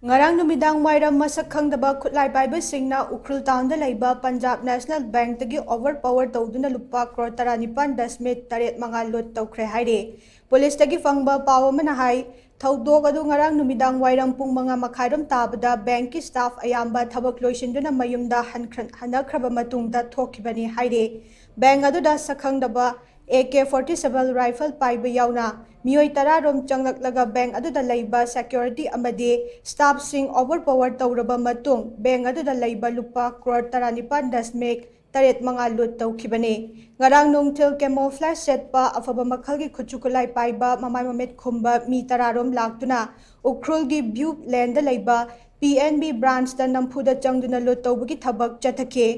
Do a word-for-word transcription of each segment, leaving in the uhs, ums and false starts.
ꯉꯔꯥꯡ ꯅꯨꯃꯤꯗꯥꯡ ꯋꯥꯏꯔꯝ ꯃꯁꯛ ꯈꯪꯗꯕ ꯈꯨꯠꯂꯥꯏ ꯄꯥꯏꯕꯁꯤꯡꯅ ꯎꯈ꯭ꯔꯨꯜ ꯇꯥꯎꯟꯗ ꯂꯩꯕ ꯄꯟꯖꯥꯕ ꯅꯦꯁꯅꯦꯜ ꯕꯦꯡꯛꯇꯒꯤ ꯑꯣꯚꯔ ꯄꯥꯋꯔ ꯇꯧꯗꯨꯅ ꯂꯨꯄꯥ ꯀ꯭ꯔꯣꯔ ꯇꯔꯥꯅꯤꯄꯥꯟ ꯗꯁꯃꯤꯛ ꯇꯔꯦꯠ ꯃꯉꯥ ꯂꯨꯠ ꯇꯧꯈ꯭ꯔꯦ ꯍꯥꯏꯔꯤ꯫ ꯄꯨꯂꯤꯁꯇꯒꯤ ꯐꯪꯕ ꯄꯥꯎ ꯑꯃꯅ ꯍꯥꯏ, ꯊꯧꯗꯣꯛ ꯑꯗꯨ ꯉꯔꯥꯡ ꯅꯨꯃꯤꯗꯥꯡ ꯋꯥꯏꯔꯝ ꯄꯨꯡ ꯃꯉꯥ ꯃꯈꯥꯏꯔꯣꯝ ꯇꯥꯕꯗ ꯕꯦꯡꯛꯀꯤ ꯁ꯭ꯇꯥꯐ ꯑꯌꯥꯝꯕ ꯊꯕꯛ ꯂꯣꯏꯁꯤꯟꯗꯨꯅ ꯃꯌꯨꯝꯗ ꯍꯟꯈ꯭ꯔ-, ꯍꯟꯅꯈ꯭ꯔꯕ ꯃꯇꯨꯡꯗ ꯊꯣꯛꯈꯤꯕꯅꯤ ꯍꯥꯏꯔꯤ꯫ ꯕꯦꯡꯛ ꯑꯗꯨꯗ ꯁꯛꯈꯪꯗꯕ A K forty seven rifle ꯄꯥꯏꯕ ꯌꯥꯎꯅ ꯃꯤꯑꯣꯏ ꯇꯔꯥ ꯔꯣꯝ ꯆꯪꯂꯛꯂꯒ ꯕꯦꯡꯛ ꯑꯗꯨꯗ ꯂꯩꯕ ꯁꯦꯀ꯭ꯌꯨꯔꯤꯇꯤ ꯑꯃꯗꯤ ꯁ꯭ꯇꯥꯐꯁꯤꯡ ꯑꯣꯚꯔ ꯄꯥꯋꯔ ꯇꯧꯔꯕ ꯃꯇꯨꯡ ꯕꯦꯡꯛ ꯑꯗꯨꯗ ꯂꯩꯕ ꯂꯨꯄꯥ ꯀ꯭ꯔꯣꯔ ꯇꯔꯥꯅꯤꯄꯥꯟ ꯗꯁꯃꯤꯛ ꯇꯔꯦꯠ ꯃꯉꯥ ꯂꯨꯠ ꯇꯧꯈꯤꯕꯅꯤ꯫ ꯉꯔꯥꯡ ꯅꯨꯡꯊꯤꯜ ꯀꯦꯃꯣꯐ꯭ꯂꯥꯖ ꯁꯦꯠꯄ ꯑꯐꯕ ꯃꯈꯜꯒꯤ ꯈꯨꯠꯁꯨ ꯈꯨꯠꯂꯥꯏ ꯄꯥꯏꯕ ꯃꯃꯥꯏ ꯃꯃꯤꯠ ꯈꯨꯝꯕ ꯃꯤ ꯇꯔꯥ ꯔꯣꯝ ꯂꯥꯛꯇꯨꯅ ꯎꯈ꯭ꯔꯨꯜꯒꯤ ꯕ꯭ꯌꯨ ꯂꯦꯟꯗ ꯂꯩꯕ ꯄꯤ ꯑꯦꯟ ꯕꯤ ꯕ꯭ꯔꯥꯟꯆꯇ ꯅꯝꯐꯨꯗ ꯆꯪꯗꯨꯅ ꯂꯨꯠ ꯇꯧꯕꯒꯤ ꯊꯕꯛ ꯆꯠꯊꯈꯤ꯫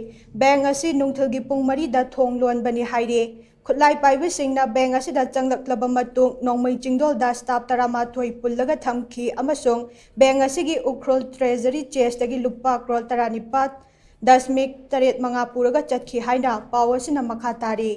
ꯕꯦꯡꯛ ꯑꯁꯤ ꯅꯨꯡꯊꯤꯜꯒꯤ ꯄꯨꯡ ꯃꯔꯤꯗ ꯊꯣꯡ ꯂꯣꯟꯕꯅꯤ ꯍꯥꯏꯔꯤ꯫ ꯈꯨꯠꯂꯥꯏ ꯄꯥꯏꯕꯁꯤꯡꯅ ꯕꯦꯡꯛ ꯑꯁꯤꯗ ꯆꯪꯂꯛꯂꯕ ꯃꯇꯨꯡ ꯅꯣꯡꯃꯩ ꯆꯤꯡꯗꯣꯜꯗ ꯁ꯭ꯇꯥꯐ ꯇꯔꯥꯃꯥꯊꯣꯏ ꯄꯨꯜꯂꯒ ꯊꯝꯈꯤ ꯑꯃꯁꯨꯡ ꯕꯦꯡꯛ ꯑꯁꯤꯒꯤ ꯎꯈ꯭ꯔꯨꯜ ꯇ꯭ꯔꯦꯖꯔꯤ ꯆꯦꯁꯇꯒꯤ ꯂꯨꯄꯥ ꯀ꯭ꯔꯣꯔ ꯇꯔꯥꯅꯤꯄꯥꯜ ꯗꯁꯃꯤꯛ ꯇꯔꯦꯠ ꯃꯉꯥ ꯄꯨꯔꯒ ꯆꯠꯈꯤ ꯍꯥꯏꯅ ꯄꯥꯎ ꯑꯁꯤꯅ ꯃꯈꯥ ꯇꯥꯔꯤ꯫